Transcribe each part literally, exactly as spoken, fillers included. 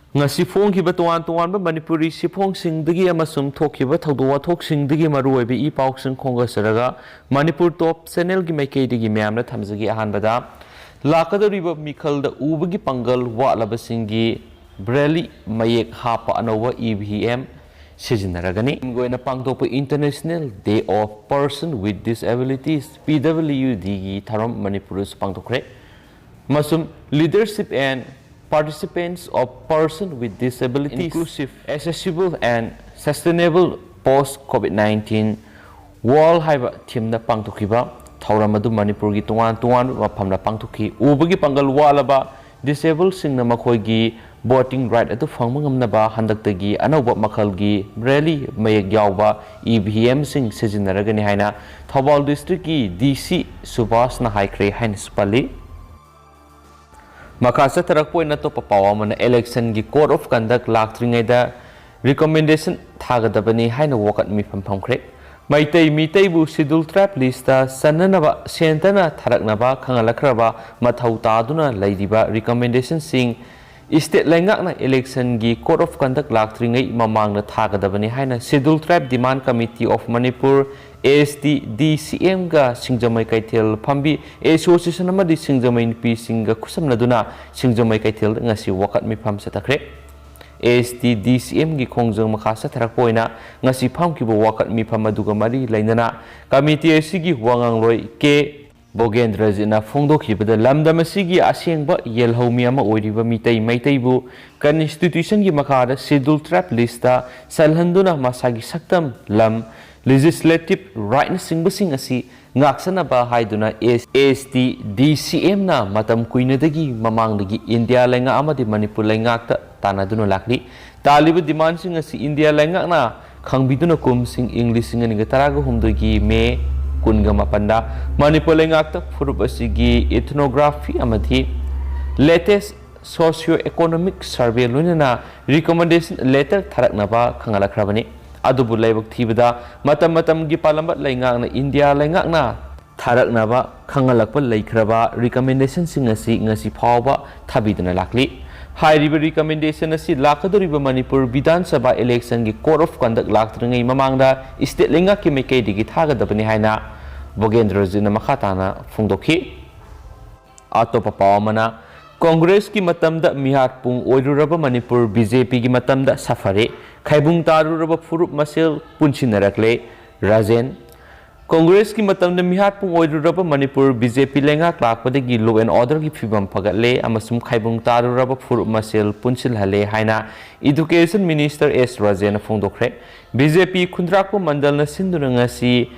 ꯉꯁꯤ ꯐꯣꯡꯈꯤꯕ ꯇꯣꯉꯥꯟ ꯇꯣꯉꯥꯟꯕ ꯃꯅꯤꯄꯨꯔꯤ ꯁꯤꯐꯣꯡꯁꯤꯡꯗꯒꯤ ꯑꯃꯁꯨꯡ ꯊꯣꯛꯈꯤꯕ ꯊꯧꯗꯣꯛ ꯋꯥꯊꯣꯛꯁꯤꯡꯗꯒꯤ ꯃꯔꯨꯑꯣꯏꯕ ꯏ ꯄꯥꯎꯁꯤꯡ ꯈꯣꯝꯒꯠꯆꯔꯒ ꯃꯅꯤꯄꯨꯔ ꯇꯣꯞ ꯆꯦꯅꯦꯜꯒꯤ ꯃꯥꯏꯀꯩꯗꯒꯤ ꯃꯌꯥꯝꯗ ꯊꯝꯖꯒꯦ꯫ ꯑꯍꯥꯟꯕꯗ, ꯂꯥꯛꯀꯗꯧꯔꯤꯕ ꯃꯤꯈꯜꯗ ꯎꯕꯒꯤ ꯄꯥꯡꯒꯜ ꯋꯥꯠꯂꯕꯁꯤꯡꯒꯤ ꯕ꯭ꯔꯦꯂꯤ ꯃꯌꯦꯛ ꯍꯥꯞꯄ ꯑꯅꯧꯕ ꯏ ꯚꯤ ꯑꯦꯝ ꯁꯤꯖꯤꯟꯅꯔꯒꯅꯤ꯫ ꯑꯣꯏꯅ ꯄꯥꯡꯊꯣꯛꯄ International Day of Person with Disabilities, ꯄꯤ ꯗꯕ꯭ꯂꯤꯌꯨ ꯗꯤꯒꯤ ꯊꯧꯔꯝ ꯃꯅꯤꯄꯨꯔꯗꯁꯨ ꯄꯥꯡꯊꯣꯛꯈ꯭ꯔꯦ꯫ ꯑꯃꯁꯨꯡ Leadership and Participants of Person with Disabilities, Inclusive, Accessible and Sustainable Post COVID nineteen World ꯍꯥꯏꯕ ꯊꯤꯝꯗ ꯄꯥꯡꯊꯣꯛꯈꯤꯕ ꯊꯧꯔꯝ ꯑꯗꯨ ꯃꯅꯤꯄꯨꯔꯒꯤ ꯇꯣꯉꯥꯟ ꯇꯣꯉꯥꯟꯕ ꯃꯐꯝꯗ ꯄꯥꯡꯊꯣꯛꯈꯤ꯫ ꯎꯕꯒꯤ ꯄꯥꯡꯒꯜ ꯋꯥꯠꯂꯕ ꯗꯤꯁꯦꯕꯜꯁꯤꯡꯅ ꯃꯈꯣꯏꯒꯤ ꯚꯣꯇꯤꯡ ꯔꯥꯏꯠ ꯑꯗꯨ ꯐꯪꯕ ꯉꯝꯅꯕ ꯍꯟꯗꯛꯇꯒꯤ ꯑꯅꯧꯕ ꯃꯈꯜꯒꯤ ꯕ꯭ꯔꯦꯂꯤ ꯃꯌꯦꯛ ꯌꯥꯎꯕ ꯏ ꯚꯤ ꯑꯦꯝꯁꯤꯡ ꯁꯤꯖꯤꯟꯅꯔꯒꯅꯤ ꯍꯥꯏꯅ ꯊꯧꯕꯥꯜ ꯗꯤꯁꯇ꯭ꯔꯤꯛꯀꯤ ꯗꯤ ꯁꯤ ꯁꯨꯕꯥꯁꯅ ꯍꯥꯏꯈ꯭ꯔꯦ ꯍꯥꯏꯅꯁꯨ ꯄꯜꯂꯤ꯫ ꯃꯈꯥ ꯆꯠꯊꯔꯛꯄ ꯑꯣꯏꯅ ꯑꯇꯣꯞꯄ ꯄꯥꯎ ꯑꯃꯅ, ꯏꯂꯦꯛꯁꯟꯒꯤ Code of Conduct ꯂꯥꯛꯇ꯭ꯔꯤꯉꯩꯗ ꯔꯤꯀꯃꯦꯟꯗꯦꯁꯟ ꯊꯥꯒꯗꯕꯅꯤ ꯍꯥꯏꯅ ꯋꯥꯀꯠ ꯃꯤꯐꯝ ꯐꯝꯈ꯭ꯔꯦ꯫ ꯃꯩꯇꯩ ꯃꯤꯇꯩꯕꯨ ꯁꯤꯗꯨꯜ ꯇ꯭ꯔꯥꯏꯕ ꯂꯤꯁꯇ ꯆꯟꯅꯅꯕ ꯁꯦꯟꯇꯔꯅ ꯊꯥꯔꯛꯅꯕ ꯈꯪꯍꯜꯂꯛꯈ꯭ꯔꯕ ꯃꯊꯧ ꯇꯥꯗꯨꯅ ꯂꯩꯔꯤꯕ ꯔꯤꯀꯃꯦꯟꯗꯦꯁꯟꯁꯤꯡ ꯏꯁꯇꯦꯠ ꯂꯩꯉꯥꯛꯅ ꯏꯂꯦꯛꯁꯟꯒꯤ Code of Conduct ꯂꯥꯛꯇ꯭ꯔꯤꯉꯩ ꯃꯃꯥꯡꯗ ꯊꯥꯒꯗꯕꯅꯤ ꯍꯥꯏꯅ Scheduled Tribe Demand Committee of Manipur, A S T D ꯁꯤ ꯑꯦꯝꯒ ꯁꯤꯡꯖꯃꯩ ꯀꯩꯊꯦꯜ ꯐꯝꯕꯤ ꯑꯦꯁꯣꯁꯤꯌꯦꯁꯟ ꯑꯃꯗꯤ ꯁꯤꯡꯖꯃꯩ ꯅꯨꯄꯤꯁꯤꯡꯒ ꯈꯨꯠꯁꯝꯅꯗꯨꯅ ꯁꯤꯡꯖꯃꯩ ꯀꯩꯊꯦꯜꯗ ꯉꯁꯤ ꯋꯥꯀꯠ ꯃꯤꯐꯝ ꯆꯠꯊꯈ꯭ꯔꯦ꯫ ꯑꯦ ꯑꯦꯁ ꯇꯤ ꯗꯤ ꯁꯤ ꯑꯦꯝꯒꯤ ꯈꯣꯡꯖꯪ ꯃꯈꯥ ꯆꯠꯊꯔꯛꯄ ꯑꯣꯏꯅ ꯉꯁꯤ ꯐꯝꯈꯤꯕ ꯋꯥꯀꯠ ꯃꯤꯐꯝ ꯑꯗꯨꯒ ꯃꯔꯤ ꯂꯩꯅꯅ ꯀꯃꯤꯇꯤ ꯑꯁꯤꯒꯤ ꯋꯥꯉꯥꯡꯂꯣꯏ ꯀꯦ ꯕꯣꯒꯦꯟꯗ꯭ꯔꯖꯤꯠꯅ ꯐꯣꯡꯗꯣꯛꯈꯤꯕꯗ, ꯂꯝꯗꯝ ꯑꯁꯤꯒꯤ ꯑꯁꯦꯡꯕ ꯌꯦꯜꯍꯧꯃꯤ ꯑꯃ ꯑꯣꯏꯔꯤꯕ ꯃꯤꯇꯩ ꯃꯩꯇꯩꯕꯨ ꯀꯟꯁꯇꯤꯇ꯭ꯌꯨꯁꯟꯒꯤ ꯃꯈꯥꯗ ꯁꯤꯗꯨꯜ ꯇ꯭ꯔꯥꯏꯕ ꯂꯤꯁꯇ ꯆꯜꯍꯟꯗꯨꯅ ꯃꯁꯥꯒꯤ ꯁꯛꯇꯝ, ꯂꯝ, ꯂꯦꯖꯤꯁꯂꯦꯇꯤꯚ ꯔꯥꯏꯠꯅꯆꯤꯡꯕꯁꯤꯡ ꯑꯁꯤ ꯉꯥꯛꯁꯦꯟꯅꯕ ꯍꯥꯏꯗꯨꯅ ꯑꯦꯁ ꯇꯤ ꯗꯤ ꯁꯤ ꯑꯦꯝꯅ ꯃꯇꯝ ꯀꯨꯏꯅꯗꯒꯤ ꯃꯃꯥꯡꯗꯒꯤ ꯏꯟꯗꯤꯌꯥ ꯂꯩꯉꯥꯛ ꯑꯃꯗꯤ ꯃꯅꯤꯄꯨꯔ ꯂꯩꯉꯥꯛꯇ ꯇꯥꯟꯅꯗꯨꯅ ꯂꯥꯛꯂꯤ꯫ ꯇꯥꯜꯂꯤꯕ ꯗꯤꯃꯥꯟꯁꯤꯡ ꯑꯁꯤ ꯏꯟꯗꯤꯌꯥ ꯂꯩꯉꯥꯛꯅ ꯈꯪꯕꯤꯗꯨꯅ ꯀꯨꯝꯁꯤꯡ ꯏꯪ ꯂꯤꯁꯤꯡ ꯑꯅꯤꯒ ꯇꯔꯥꯒ ꯍꯨꯝꯗꯣꯏꯒꯤ ꯃꯦ ꯀꯨꯟꯒ ꯃꯥꯄꯟꯗ ꯃꯅꯤꯄꯨꯔ ꯂꯩꯉꯥꯛꯇ ꯐꯨꯔꯨꯞ ꯑꯁꯤꯒꯤ ꯏꯊꯅꯣꯒ꯭ꯔꯥꯐꯤ ꯑꯃꯗꯤ ꯂꯦꯇꯦꯁ ꯁꯣꯁꯤꯌꯣ ꯏꯀꯣꯅꯣꯃꯤꯛ ꯁꯔꯚꯦ ꯂꯣꯏꯅꯅ ꯔꯤꯀꯃꯦꯟꯗꯦꯁꯟ ꯂꯦꯇꯔ ꯊꯥꯔꯛꯅꯕ ꯈꯪꯍꯜꯂꯛꯈ꯭ꯔꯕꯅꯤ꯫ ꯑꯗꯨꯕꯨ ꯂꯥꯏꯕꯛ ꯊꯤꯕꯗ ꯃꯇꯝ ꯃꯇꯝꯒꯤ ꯄꯥꯜꯂꯝꯕ ꯂꯩꯉꯥꯛꯅ ꯏꯟꯗꯤꯌꯥ ꯂꯩꯉꯥꯛꯅ ꯊꯥꯔꯛꯅꯕ ꯈꯪꯍꯜꯂꯛꯄ ꯂꯩꯈ꯭ꯔꯕ ꯔꯤꯀꯃꯦꯟꯗꯦꯁꯟꯁꯤꯡ ꯑꯁꯤ ꯉꯁꯤ ꯐꯥꯎꯕ ꯊꯥꯕꯤꯗꯨꯅ ꯂꯥꯛꯂꯤ꯫ ꯍꯥꯏꯔꯤꯕ recommendation ꯑꯁꯤ ꯂꯥꯛꯀꯗꯧꯔꯤꯕ ꯃꯅꯤꯄꯨꯔ ꯕꯤꯙꯥꯟ ꯁꯚꯥ electionꯒꯤ code of conduct ꯂꯥꯛꯇ꯭ꯔꯤꯉꯩ ꯃꯃꯥꯡꯗ state ꯂꯩꯉꯥꯛꯀꯤ ꯃꯥꯏꯀꯩꯗꯒꯤ ꯊꯥꯒꯗꯕꯅꯤ ꯍꯥꯏꯅ ꯚꯣꯒꯦꯟꯗ꯭ꯔꯖꯤꯠꯅ ꯃꯈꯥ ꯇꯥꯅ ꯐꯣꯡꯗꯣꯛꯈꯤ꯫ ꯑꯇꯣꯞꯄ ꯄꯥꯎ ꯑꯃꯅ, ꯀꯣꯡꯒ꯭ꯔꯦꯁꯀꯤ ꯃꯇꯝꯗ ꯃꯤꯍꯥꯠꯄꯨꯡ ꯑꯣꯏꯔꯨꯔꯕ ꯃꯅꯤꯄꯨꯔ, BJPꯒꯤ ꯃꯇꯝꯗ ꯁꯥꯐꯔꯦ, ꯈꯥꯏꯕꯨꯡ ꯇꯥꯔꯨꯔꯕ ꯐꯨꯔꯨꯞ ꯃꯁꯦꯜ ꯄꯨꯟꯁꯤꯟꯅꯔꯛꯂꯦ, ꯔꯥꯖꯦꯟ꯫ ꯀꯣꯡꯒ꯭ꯔꯦꯁꯀꯤ ꯃꯇꯝꯗ ꯃꯤꯍꯥꯠꯄꯨꯡ ꯑꯣꯏꯔꯨꯔꯕ ꯃꯅꯤꯄꯨꯔ, BJP ꯂꯩꯉꯥꯛ ꯂꯥꯛꯄꯗꯒꯤ law and orderꯒꯤ ꯐꯤꯕꯝ ꯐꯒꯠꯂꯦ ꯑꯃꯁꯨꯡ ꯈꯥꯏꯕꯨꯡ ꯇꯥꯔꯨꯔꯕ ꯐꯨꯔꯨꯞ ꯃꯁꯦꯜ ꯄꯨꯟꯁꯤꯜꯍꯜꯂꯦ ꯍꯥꯏꯅ Education Minister ꯑꯦꯁ ꯔꯥꯖꯦꯟꯅ ꯐꯣꯡꯗꯣꯛꯈ꯭ꯔꯦ꯫ BJP ꯈꯨꯟꯗ꯭ꯔꯥꯛꯄꯝ ꯃꯟꯗꯜꯅ ꯁꯤꯟꯗꯨꯅ ꯉꯁꯤ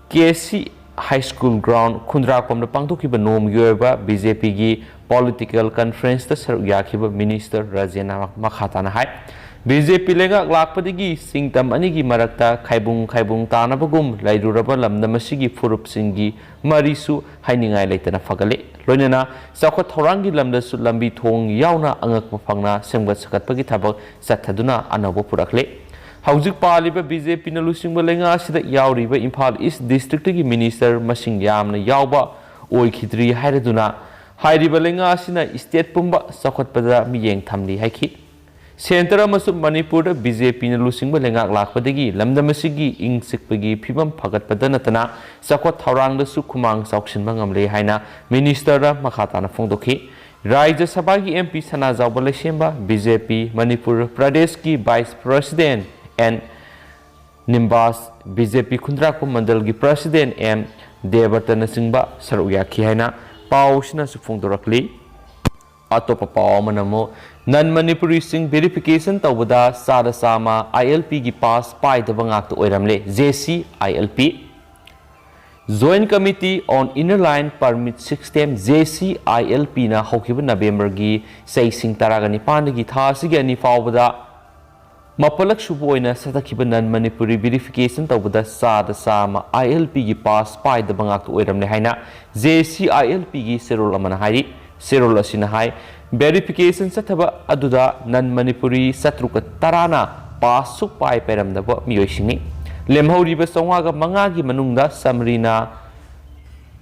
K C high school ground ꯈꯨꯟꯗ꯭ꯔꯥꯛꯄꯝꯗ ꯄꯥꯡꯊꯣꯛꯈꯤꯕ ꯅꯣꯡꯃꯒꯤ ꯑꯣꯏꯕ BJPꯒꯤ political conferenceꯇ ꯁꯔꯨꯛ ꯌꯥꯈꯤꯕ Minister ꯔꯥꯖꯦꯟꯅ ꯃꯈꯥ ꯇꯥꯅ ꯍꯥꯏ, BJP ꯂꯩꯉꯥꯛ ꯂꯥꯛꯄꯗꯒꯤ ꯁꯤꯡꯇꯝ ꯑꯅꯤꯒꯤ ꯃꯔꯛꯇ ꯈꯥꯏꯕꯨꯡ ꯈꯥꯏꯕꯨꯡ ꯇꯥꯅꯕꯒꯨꯝ ꯂꯩꯔꯨꯔꯕ ꯂꯝꯗꯝ ꯑꯁꯤꯒꯤ ꯐꯨꯔꯨꯞꯁꯤꯡꯒꯤ ꯃꯔꯤꯁꯨ ꯍꯥꯏꯅꯤꯡꯉꯥꯏ ꯂꯩꯇꯅ ꯐꯒꯠꯂꯦ꯫ ꯂꯣꯏꯅꯅ ꯆꯥꯎꯈꯠ ꯊꯧꯔꯥꯡꯒꯤ ꯂꯝꯗꯁꯨ ꯂꯝꯕꯤ ꯊꯣꯡ ꯌꯥꯎꯅ ꯑꯉꯛꯄ ꯐꯪꯅ ꯁꯦꯝꯒꯠ ꯁꯥꯒꯠꯄꯒꯤ ꯊꯕꯛ ꯆꯠꯊꯗꯨꯅ ꯑꯅꯧꯕ ꯄꯨꯔꯛꯂꯦ꯫ ꯍꯧꯖꯤꯛ ꯄꯥꯜꯂꯤꯕ BJPꯅ ꯂꯨꯆꯤꯡꯕ ꯂꯩꯉꯥꯛ ꯑꯁꯤꯗ ꯌꯥꯎꯔꯤꯕ ꯏꯝꯐꯥꯜ East Districtꯀꯤ Minister ꯃꯁꯤꯡ ꯌꯥꯝꯅ ꯌꯥꯎꯕ ꯑꯣꯏꯈꯤꯗ꯭ꯔꯤ ꯍꯥꯏꯔꯗꯨꯅ ꯍꯥꯏꯔꯤꯕ ꯂꯩꯉꯥꯛ ꯑꯁꯤꯅ state ꯄꯨꯝꯕ ꯆꯥꯎꯈꯠꯄꯗ ꯃꯤꯠꯌꯦꯡ ꯊꯝꯂꯤ ꯍꯥꯏꯈꯤ꯫ Centre ꯑꯃꯁꯨꯡ ꯃꯅꯤꯄꯨꯔꯗ BJPꯅ ꯂꯨꯆꯤꯡꯕ ꯂꯩꯉꯥꯛ ꯂꯥꯛꯄꯗꯒꯤ ꯂꯝꯗꯝ ꯑꯁꯤꯒꯤ ꯏꯪ ꯆꯤꯛꯄꯒꯤ ꯐꯤꯕꯝ ꯐꯒꯠꯄꯗ ꯅꯠꯇꯅ ꯆꯥꯎꯈꯠ ꯊꯧꯔꯥꯡꯗꯁꯨ ꯈꯨꯃꯥꯡ ꯆꯥꯎꯁꯤꯟꯕ ꯉꯝꯂꯦ ꯍꯥꯏꯅ Ministerꯅ ꯃꯈꯥ ꯇꯥꯅ ꯐꯣꯡꯗꯣꯛꯈꯤ꯫ ꯔꯥꯖ꯭ꯌ ꯁꯚꯥꯒꯤ MP ꯁꯅꯥꯖꯥꯎꯕ ꯂꯩꯁꯦꯝꯕ, BJP ꯃꯅꯤꯄꯨꯔ ꯄ꯭ꯔꯗꯦꯁꯀꯤ Vice President N Nimbas, BJP Khundrakpam ꯃꯟꯗꯜꯒꯤ President ꯑꯦꯝ ꯗꯦꯕꯔꯇꯅꯆꯤꯡꯕ ꯁꯔꯨꯛ ꯌꯥꯈꯤ ꯍꯥꯏꯅ ꯄꯥꯎꯁꯤꯅꯁꯨ ꯐꯣꯡꯗꯣꯔꯛꯂꯤ꯫ ꯑꯇꯣꯞꯄ ꯄꯥꯎ ꯑꯃꯅ ꯑꯃꯨꯛ, non Manipuriꯁꯤꯡ verification ꯇꯧꯕꯗ ꯆꯥꯗ ꯆꯥꯝꯃ ILPꯒꯤ pass ꯄꯥꯏꯗꯕ ꯉꯥꯛꯇ ꯑꯣꯏꯔꯝꯂꯦ, JCILP꯫ Joint Committee on Inner Line Permit System, JCILPꯅ ꯍꯧꯈꯤꯕ ꯅꯕꯦꯝꯕꯔꯒꯤ ꯆꯩꯁꯤꯡ ꯇꯔꯥꯒ ꯅꯤꯄꯥꯟꯗꯒꯤ ꯊꯥ ꯑꯁꯤꯒꯤ ꯑꯅꯤ ꯐꯥꯎꯕꯗ ꯃꯥꯄꯜꯂꯛ ꯁꯨꯕ ꯑꯣꯏꯅ ꯆꯠꯊꯈꯤꯕ non Manipuri verification ꯇꯧꯕꯗ ꯆꯥꯗ ꯆꯥꯝꯃ ILPꯒꯤ pass ꯄꯥꯏꯗꯕ ꯉꯥꯛꯇ ꯑꯣꯏꯔꯝꯂꯦ ꯍꯥꯏꯅ JCILPꯒꯤ ꯆꯦꯔꯣꯜ ꯑꯃꯅ ꯍꯥꯏꯔꯤ꯫ ꯆꯦꯔꯣꯜ ꯑꯁꯤꯅ ꯍꯥꯏ, verification ꯆꯠꯊꯕ ꯑꯗꯨꯗ non Manipuri ꯆꯥꯇ꯭ꯔꯨꯛꯀ ꯇꯔꯥꯅ pass ꯁꯨꯛꯄꯥꯏ ꯄꯥꯏꯔꯝꯗꯕ ꯃꯤꯑꯣꯏꯁꯤꯡꯅꯤ꯫ ꯂꯦꯝꯍꯧꯔꯤꯕ ꯆꯥꯝꯃꯉꯥꯒ ꯃꯉꯥꯒꯤ ꯃꯅꯨꯡꯗ ꯁꯝꯔꯤꯅ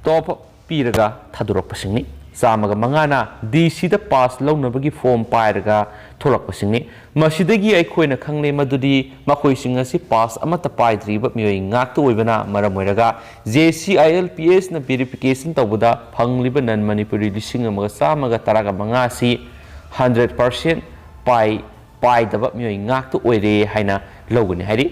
top ꯄꯤꯔꯒ ꯊꯥꯗꯣꯔꯛꯄꯁꯤꯡꯅꯤ꯫ ꯆꯥꯝꯃꯒ ꯃꯉꯥꯅ ꯗꯤ ꯁꯤꯗ ꯄꯥꯁ ꯂꯧꯅꯕꯒꯤ ꯐꯣꯔꯝ ꯄꯥꯏꯔꯒ ꯊꯣꯛꯂꯛꯄꯁꯤꯡꯅꯤ꯫ ꯃꯁꯤꯗꯒꯤ ꯑꯩꯈꯣꯏꯅ ꯈꯪꯂꯦ ꯃꯗꯨꯗꯤ ꯃꯈꯣꯏꯁꯤꯡ ꯑꯁꯤ ꯄꯥꯁ ꯑꯃꯠꯇ ꯄꯥꯏꯗ꯭ꯔꯤꯕ ꯃꯤꯑꯣꯏ ꯉꯥꯛꯇ ꯑꯣꯏꯕꯅ ꯃꯔꯝ ꯑꯣꯏꯔꯒ, J C I L P ꯑꯦꯁꯅ verification ꯇꯧꯕꯗ ꯐꯪꯂꯤꯕ ꯅꯟ ꯃꯅꯤꯄꯨꯔꯤ ꯂꯤꯁꯤꯡ ꯑꯃꯒ ꯆꯥꯝꯃꯒ ꯇꯔꯥꯒ ꯃꯉꯥ ꯑꯁꯤ ꯍꯟꯗ꯭ꯔꯦꯠ ꯄꯥꯔꯁꯦꯟ ꯄꯥꯏ ꯄꯥꯏꯗꯕ ꯃꯤꯑꯣꯏ ꯉꯥꯛꯇ ꯑꯣꯏꯔꯦ ꯍꯥꯏꯅ ꯂꯧꯒꯅꯤ ꯍꯥꯏꯔꯤ꯫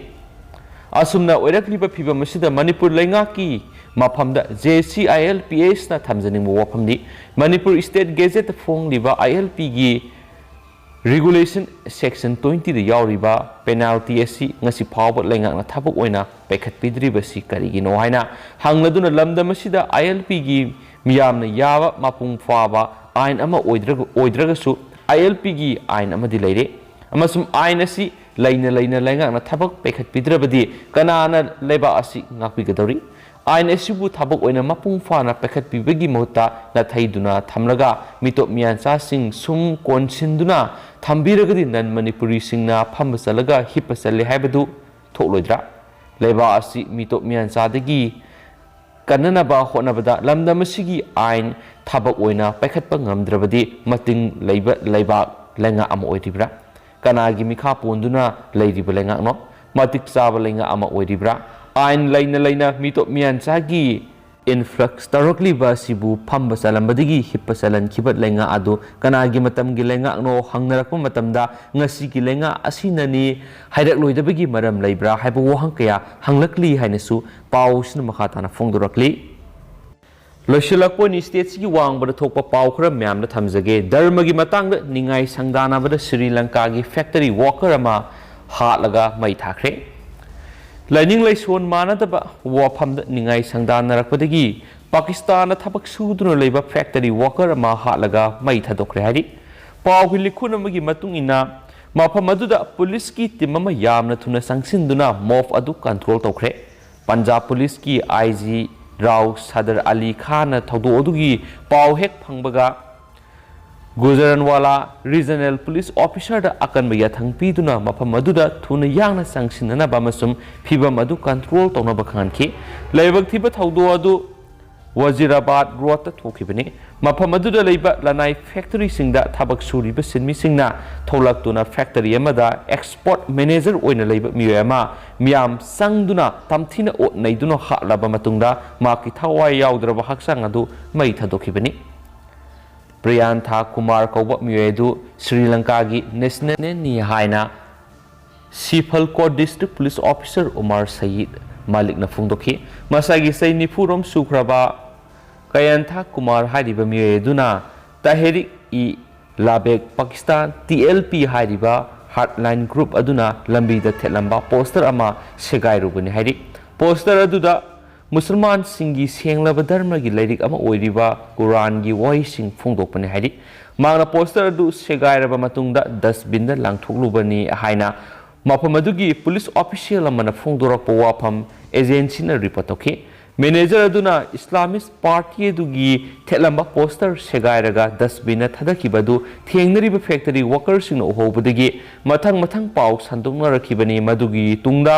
ꯑꯁꯨꯝꯅ ꯑꯣꯏꯔꯛꯂꯤꯕ ꯐꯤꯚꯝ ꯑꯁꯤꯗ ꯃꯅꯤꯄꯨꯔ ꯂꯩꯉꯥꯛꯀꯤ ꯃꯐꯝꯗ J C I L P ꯑꯦꯁꯅ ꯊꯝꯖꯅꯤꯡꯕ ꯋꯥꯐꯝꯗꯤ, ꯃꯅꯤꯄꯨꯔ ꯁ꯭ꯇꯦꯠ ꯒꯦꯖꯦꯠꯇ ꯐꯣꯡꯂꯤꯕ ꯑꯥꯏ ꯑꯦꯜ ꯄꯤꯒꯤ ꯔꯤꯒꯨꯂꯦꯁꯟ ꯁꯦꯛꯁꯟ ꯇ꯭ꯋꯦꯟꯇꯤꯗ ꯌꯥꯎꯔꯤꯕ ꯄꯦꯅꯥꯜꯇꯤ ꯑꯁꯤ ꯉꯁꯤ ꯐꯥꯎꯕ ꯂꯩꯉꯥꯛꯅ ꯊꯕꯛ ꯑꯣꯏꯅ ꯄꯥꯏꯈꯠꯄꯤꯗ꯭ꯔꯤꯕꯁꯤ ꯀꯔꯤꯒꯤꯅꯣ ꯍꯥꯏꯅ ꯍꯪꯂꯗꯨꯅ, ꯂꯝꯗꯝ ꯑꯁꯤꯗ ꯑꯥꯏ ꯑꯦꯜ ꯄꯤꯒꯤ ꯃꯤꯌꯥꯝꯅ ꯌꯥꯕ ꯃꯄꯨꯡ ꯐꯥꯕ ꯑꯥꯏꯟ ꯑꯃ ꯑꯣꯏꯗ꯭ꯔꯒ-, ꯑꯣꯏꯗ꯭ꯔꯒꯁꯨ, ꯑꯥꯏ ꯑꯦꯜ ꯄꯤꯒꯤ ꯑꯥꯏꯟ ꯑꯃꯗꯤ ꯂꯩꯔꯦ ꯑꯃꯁꯨꯡ ꯑꯥꯏꯟ ꯑꯁꯤ ꯂꯩꯅ ꯂꯩꯅ ꯂꯩꯉꯥꯛꯅ ꯊꯕꯛ ꯄꯥꯏꯈꯠꯄꯤꯗ꯭ꯔꯕꯗꯤ ꯀꯅꯥꯅ ꯂꯩꯕꯥꯛ ꯑꯁꯤ ꯉꯥꯛꯄꯤꯒꯗꯧꯔꯤ? ꯑꯥꯏꯟ ꯑꯁꯤꯕꯨ ꯊꯕꯛ ꯑꯣꯏꯅ ꯃꯄꯨꯡ ꯐꯥꯅ ꯄꯥꯏꯈꯠꯄꯤꯕꯒꯤ ꯃꯍꯨꯠꯇ ꯅꯥꯊꯩꯗꯨꯅ ꯊꯝꯂꯒ ꯃꯤꯇꯣꯞ ꯃꯤꯌꯥꯟꯆꯥꯁꯤꯡ ꯁꯨꯝ ꯀꯣꯟꯁꯤꯟꯗꯨꯅ ꯊꯝꯕꯤꯔꯒꯗꯤ ꯅꯟ ꯃꯅꯤꯄꯨꯔꯤꯁꯤꯡꯅ ꯐꯝꯕ ꯆꯠꯂꯒ ꯍꯤꯞꯄ ꯆꯠꯂꯦ ꯍꯥꯏꯕꯗꯨ ꯊꯣꯛꯂꯣꯏꯗ꯭ꯔꯥ? ꯂꯩꯕꯥꯛ ꯑꯁꯤ ꯃꯤꯇꯣꯞ ꯃꯤꯌꯥꯟꯆꯥꯗꯒꯤ ꯀꯟꯅꯅꯕ ꯍꯣꯠꯅꯕꯗ ꯂꯝꯗꯝ ꯑꯁꯤꯒꯤ ꯑꯥꯏꯟ ꯊꯕꯛ ꯑꯣꯏꯅ ꯄꯥꯏꯈꯠꯄ ꯉꯝꯗ꯭ꯔꯕꯗꯤ ꯃꯇꯤꯡ ꯂꯩꯕ ꯂꯩꯕꯥꯛ ꯂꯩꯉꯥꯛ ꯑꯃ ꯑꯣꯏꯔꯤꯕ꯭ꯔꯥ? ꯀꯅꯥꯒꯤ ꯃꯤꯈꯥ ꯄꯣꯟꯗꯨꯅ ꯂꯩꯔꯤꯕ ꯂꯩꯉꯥꯛꯅꯣ? ꯃꯇꯤꯛ ꯆꯥꯕ ꯂꯩꯉꯥꯛ ꯑꯃ ꯑꯣꯏꯔꯤꯕ꯭ꯔꯥ? ꯑꯥꯏꯟ ꯂꯩꯅ ꯂꯩꯅ ꯃꯤꯇꯣꯞ ꯃꯤꯌꯥꯟꯆꯥꯒꯤ ꯏꯟꯐ꯭ꯂꯛꯁ ꯇꯧꯔꯛꯂꯤꯕ ꯑꯁꯤꯕꯨ ꯐꯝꯕ ꯆꯠꯂꯝꯕꯗꯒꯤ ꯍꯤꯞꯄ ꯆꯠꯍꯟꯈꯤꯕ ꯂꯩꯉꯥꯛ ꯑꯗꯨ ꯀꯅꯥꯒꯤ ꯃꯇꯝꯒꯤ ꯂꯩꯉꯥꯛꯅꯣ ꯍꯪꯅꯔꯛꯄ ꯃꯇꯝꯗ, ꯉꯁꯤꯒꯤ ꯂꯩꯉꯥꯛ ꯑꯁꯤꯅꯅꯤ ꯍꯥꯏꯔꯛꯂꯣꯏꯗꯕꯒꯤ ꯃꯔꯝ ꯂꯩꯕ꯭ꯔꯥ ꯍꯥꯏꯕ ꯋꯥꯍꯪ ꯀꯌꯥ ꯍꯪꯂꯛꯂꯤ ꯍꯥꯏꯅꯁꯨ ꯄꯥꯎꯁꯤꯅ ꯃꯈꯥ ꯇꯥꯅ ꯐꯣꯡꯗꯣꯔꯛꯂꯤ꯫ ꯂꯣꯏꯁꯤꯜꯂꯛꯄ ꯑꯣꯏꯅ ꯁ꯭ꯇꯦꯠꯁꯤꯒꯤ ꯋꯥꯡꯃꯗ ꯊꯣꯛꯄ ꯄꯥꯎ ꯈꯔ ꯃꯌꯥꯝꯗ ꯊꯝꯖꯒꯦ꯫ ꯙꯔꯃꯒꯤ ꯃꯇꯥꯡꯗ ꯅꯤꯡꯉꯥꯏ ꯁꯪꯗꯥꯅꯕꯗ ꯁ꯭ꯔꯤ ꯂꯪꯀꯥꯒꯤ ꯐꯦꯛꯇꯔꯤ ꯋꯥꯀꯔ ꯑꯃ ꯍꯥꯠꯂꯒ ꯃꯩ ꯊꯥꯈ꯭ꯔꯦ꯫ ꯂꯥꯏꯅꯤꯡ ꯂꯥꯏꯁꯣꯟ ꯃꯥꯟꯅꯗꯕ ꯋꯥꯐꯝꯗ ꯅꯤꯡꯉꯥꯏ ꯁꯪꯗꯥꯅꯔꯛꯄꯗꯒꯤ ꯄꯥꯀꯤꯁꯇꯥꯟꯗ ꯊꯕꯛ ꯁꯨꯗꯨꯅ ꯂꯩꯕ ꯐꯦꯛꯇꯔꯤ ꯋꯥꯀꯔ ꯑꯃ ꯍꯥꯠꯂꯒ ꯃꯩ ꯊꯥꯗꯣꯛꯈ꯭ꯔꯦ ꯍꯥꯏꯔꯤ꯫ ꯄꯥꯎꯒꯤ ꯂꯤꯈꯨꯟ ꯑꯃꯒꯤ ꯃꯇꯨꯡ ꯏꯟꯅ, ꯃꯐꯝ ꯑꯗꯨꯗ ꯄꯨꯂꯤꯁꯀꯤ ꯇꯤꯝ ꯑꯃ ꯌꯥꯝꯅ ꯊꯨꯅ ꯆꯪꯁꯤꯟꯗꯨꯅ ꯃꯣꯞ ꯑꯗꯨ ꯀꯟꯇ꯭ꯔꯣꯜ ꯇꯧꯈ꯭ꯔꯦ꯫ ꯄꯟꯖꯥꯕ ꯄꯨꯂꯤꯁꯀꯤ ꯑꯥꯏ ꯖꯤ ꯔꯥꯎ ꯁꯗꯔ ꯑꯂꯤ ꯈꯥꯟꯅ ꯊꯧꯗꯣꯛ ꯑꯗꯨꯒꯤ ꯄꯥꯎ ꯍꯦꯛ ꯐꯪꯕꯒ, ꯒꯨꯖꯔꯟꯋꯥꯂꯥ ꯔꯤꯖꯅꯦꯜ ꯄꯨꯂꯤꯁ ꯑꯣꯐꯤꯁꯔꯗ ꯑꯀꯟꯕ ꯌꯥꯊꯪ ꯄꯤꯗꯨꯅ ꯃꯐꯝ ꯑꯗꯨꯗ ꯊꯨꯅ ꯌꯥꯡꯅ ꯆꯪꯁꯤꯟꯅꯅꯕ ꯑꯃꯁꯨꯡ ꯐꯤꯚꯝ ꯑꯗꯨ ꯀꯟꯇ꯭ꯔꯣꯜ ꯇꯧꯅꯕ ꯈꯪꯍꯟꯈꯤ꯫ ꯂꯥꯏꯕꯛ ꯊꯤꯕ ꯊꯧꯗꯣꯛ ꯑꯗꯨ ꯋꯥꯖꯤꯔꯥꯕꯥꯗ ꯔꯣꯗꯇ ꯊꯣꯛꯈꯤꯕꯅꯤ꯫ ꯃꯐꯝ ꯑꯗꯨꯗ ꯂꯩꯕ ꯂꯅꯥꯏ ꯐꯦꯛꯇꯔꯤꯁꯤꯡꯗ ꯊꯕꯛ ꯁꯨꯔꯤꯕ ꯁꯤꯟꯃꯤꯁꯤꯡꯅ ꯊꯣꯛꯂꯛꯇꯨꯅ ꯐꯦꯛꯇꯔꯤ ꯑꯃꯗ ꯑꯦꯛꯁꯄꯣꯔꯠ ꯃꯦꯅꯦꯖꯔ ꯑꯣꯏꯅ ꯂꯩꯕ ꯃꯤꯑꯣꯏ ꯑꯃ ꯃꯤꯌꯥꯝ ꯆꯪꯗꯨꯅ ꯇꯝꯊꯤꯅ ꯑꯣꯠ ꯅꯩꯗꯨꯅ ꯍꯥꯠꯂꯕ ꯃꯇꯨꯡꯗ ꯃꯍꯥꯛꯀꯤ ꯊꯋꯥꯏ ꯌꯥꯎꯗ꯭ꯔꯕ ꯍꯛꯆꯥꯡ ꯑꯗꯨ ꯃꯩ ꯊꯥꯗꯣꯛꯈꯤꯕꯅꯤ꯫ ꯄ꯭ꯔꯤꯌꯥꯟꯊꯥ ꯀꯨꯃꯥꯔ ꯀꯧꯕ ꯃꯤꯑꯣꯏ ꯑꯗꯨ ꯁ꯭ꯔꯤ ꯂꯪꯀꯥꯒꯤ ꯅꯦꯁꯅꯦꯜꯅꯤ ꯍꯥꯏꯅ ꯁꯤꯐꯜꯀꯣꯠ ꯗꯤꯁꯇ꯭ꯔꯤꯛ ꯄꯨꯂꯤꯁ ꯑꯣꯐꯤꯁꯔ ꯎꯃꯥꯔ ꯁꯌꯤꯗ ꯃꯥꯂꯤꯛꯅ ꯐꯣꯡꯗꯣꯛꯈꯤ꯫ ꯃꯁꯥꯒꯤ ꯆꯍꯤ ꯅꯤꯐꯨ ꯔꯣꯝ ꯁꯨꯈ꯭ꯔꯕ ꯀꯌꯟꯊꯥ ꯀꯨꯃꯥꯔ ꯍꯥꯏꯔꯤꯕ ꯃꯤꯑꯣꯏ ꯑꯗꯨꯅ ꯇꯍꯦꯔꯤꯛ E ꯂꯥꯕꯦꯛ Pakistan, T L P ꯍꯥꯏꯔꯤꯕ ꯍꯥꯔꯠꯂꯥꯏꯟ ꯒ꯭ꯔꯨꯞ ꯑꯗꯨꯅ ꯂꯝꯕꯤꯗ ꯊꯦꯠꯂꯝꯕ ꯄꯣꯁꯇꯔ ꯑꯃ ꯁꯦꯒꯥꯏꯔꯨꯕꯅꯤ ꯍꯥꯏꯔꯤ꯫ ꯄꯣꯁꯇꯔ ꯑꯗꯨꯗ ꯃꯨꯁꯜꯃꯥꯟꯁꯤꯡꯒꯤ ꯁꯦꯡꯂꯕ ꯙꯔꯃꯒꯤ ꯂꯥꯏꯔꯤꯛ ꯑꯃ ꯑꯣꯏꯔꯤꯕ ꯀꯨꯔꯥꯟꯒꯤ ꯋꯥꯍꯩꯁꯤꯡ ꯐꯣꯡꯗꯣꯛꯄꯅꯤ ꯍꯥꯏꯔꯤ꯫ ꯃꯍꯥꯛꯅ ꯄꯣꯁꯇꯔ ꯑꯗꯨ ꯁꯦꯒꯥꯏꯔꯕ ꯃꯇꯨꯡꯗ ꯗꯁꯕꯤꯟꯗ ꯂꯪꯊꯣꯛꯂꯨꯕꯅꯤ ꯍꯥꯏꯅ ꯃꯐꯝ ꯑꯗꯨꯒꯤ ꯄꯨꯂꯤꯁ ꯑꯣꯐꯤꯁꯤꯌꯦꯜ ꯑꯃꯅ ꯐꯣꯡꯗꯣꯔꯛꯄ ꯋꯥꯐꯝ ꯑꯦꯖꯦꯟꯁꯤꯅ ꯔꯤꯄꯣꯔꯠ ꯇꯧꯈꯤ꯫ ꯃꯦꯅꯦꯖꯔ ꯑꯗꯨꯅ ꯏꯁꯂꯥꯃꯤꯁ ꯄꯥꯔꯇꯤ ꯑꯗꯨꯒꯤ ꯊꯦꯠꯂꯝꯕ ꯄꯣꯁꯇꯔ ꯁꯦꯒꯥꯏꯔꯒ ꯗꯁꯕꯤꯟꯗ ꯊꯥꯗꯈꯤꯕ ꯑꯗꯨ ꯊꯦꯡꯅꯔꯤꯕ ꯐꯦꯛꯇꯔꯤ ꯋꯥꯀꯔꯁꯤꯡꯅ ꯎꯍꯧꯕꯗꯒꯤ ꯃꯊꯪ ꯃꯊꯪ ꯄꯥꯎ ꯁꯟꯗꯣꯛꯅꯔꯛꯈꯤꯕꯅꯤ꯫ ꯃꯗꯨꯒꯤ ꯇꯨꯡꯗ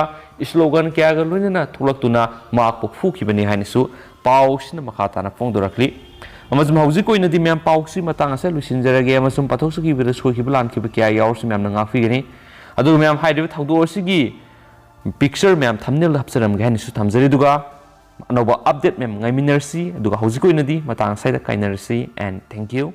ꯁ꯭ꯂꯣꯒꯥꯟ ꯀꯌꯥꯒ ꯂꯣꯏꯅꯅ ꯊꯣꯛꯂꯛꯇꯨꯅ ꯃꯍꯥꯛꯄꯨ ꯐꯨꯈꯤꯕꯅꯤ ꯍꯥꯏꯅꯁꯨ ꯄꯥꯎꯁꯤꯅ ꯃꯈꯥ ꯇꯥꯅ ꯐꯣꯡꯗꯣꯔꯛꯂꯤ꯫ ꯑꯃꯁꯨꯡ ꯍꯧꯖꯤꯛ ꯑꯣꯏꯅꯗꯤ ꯃꯌꯥꯝ ꯄꯥꯎꯁꯤ ꯃꯇꯥꯡ ꯑꯁꯤꯗ ꯂꯣꯏꯁꯤꯟꯖꯔꯒꯦ ꯑꯃꯁꯨꯡ ꯄꯥꯊꯣꯛꯆꯈꯤꯕꯗ ꯁꯣꯏꯈꯤꯕ ꯂꯥꯟꯈꯤꯕ ꯀꯌꯥ ꯌꯥꯎꯔꯁꯨ ꯃꯌꯥꯝꯅ ꯉꯥꯛꯄꯤꯒꯅꯤ꯫ ꯑꯗꯨꯒ ꯃꯌꯥꯝ ꯍꯥꯏꯔꯤꯕ ꯊꯧꯗꯣꯛ ꯑꯁꯤꯒꯤ ꯄꯤꯛꯆꯔ ꯃꯌꯥꯝ ꯊꯝꯅꯦꯜꯗ ꯍꯥꯞꯆꯔꯝꯒꯦ ꯍꯥꯏꯅꯁꯨ ꯊꯝꯖꯔꯤ꯫ ꯑꯗꯨꯒ ꯑꯅꯧꯕ ꯑꯞꯗꯦꯠ ꯃꯌꯥꯝ ꯉꯥꯏꯃꯤꯟꯅꯔꯁꯤ꯫ ꯑꯗꯨꯒ ꯍꯧꯖꯤꯛ ꯑꯣꯏꯅꯗꯤ ꯃꯇꯥꯡ ꯑꯁꯤꯗ ꯀꯥꯏꯅꯔꯁꯤ꯫ And thank you꯫